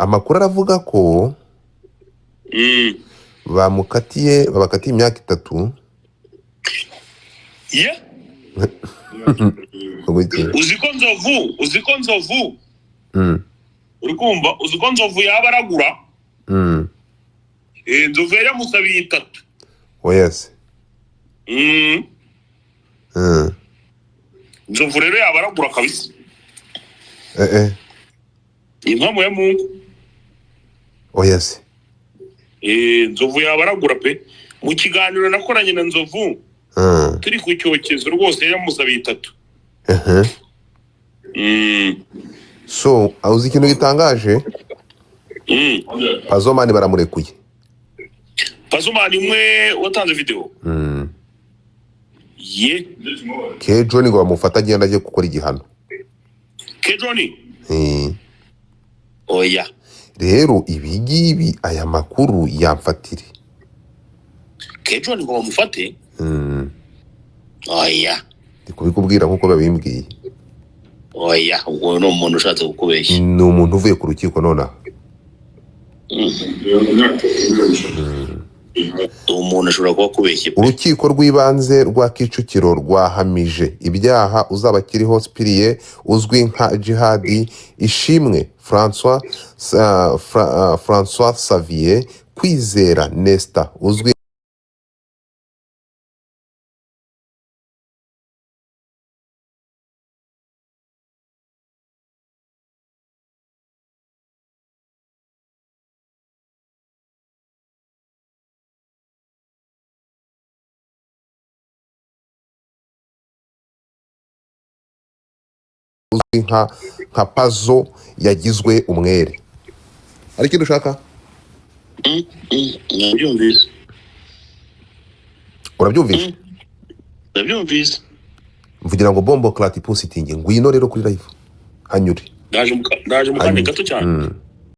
Amakuru aravuga ko bamukatiye, babakatiye imyaka 3. Ye. Ngo iki? Uzi ko Nzovu uri kumva, uzi ko Nzovu yaba aragura. Nzovu yari yamusabiye 3. Oya se. Nzovu rero yaba aragura kabisa. Eh eh. Impamo ya Mungu. Oya se. Nzovu yaba aragura pe. Mu kiganiro nakoranye na Nzovu turi ku cyokezo rwose yari yamusabiye 3. So uzi ikintu gitangaje? Pazomani baramurekuye. Pazomani umwe watanze video. Ye. Ke John ngo bamufata agenda agiye gukora igihano. Ke John? Oya. Rero ibi ngibi aya makuru yamfatire. Ke John ngo bamufate? Oya. Ndi kubikubwira nkuko babimbwiye. Oya, ubwo ni umuntu ushatse kukubeshya. Ni umuntu uvuye ku rukiko nonaha. Umuntu ashobora kuba akubeshye. Urukiko rw'ibanze rwa Kicukiro rwahamije ibyaha uzaba akiriho Cyprien uzwi nka Jihadi Ishimwe François, François Xavier Kwizera Nesta uzwi nka Pazo yagizwe umwere. Hari ikindi ushaka? Ndabyumvise. Urabyumvise? Ndabyumvise. Mvugira ngo bombo clati positing ngwino rero kuri live hanyure. Ndaje mu kanya gato cyane.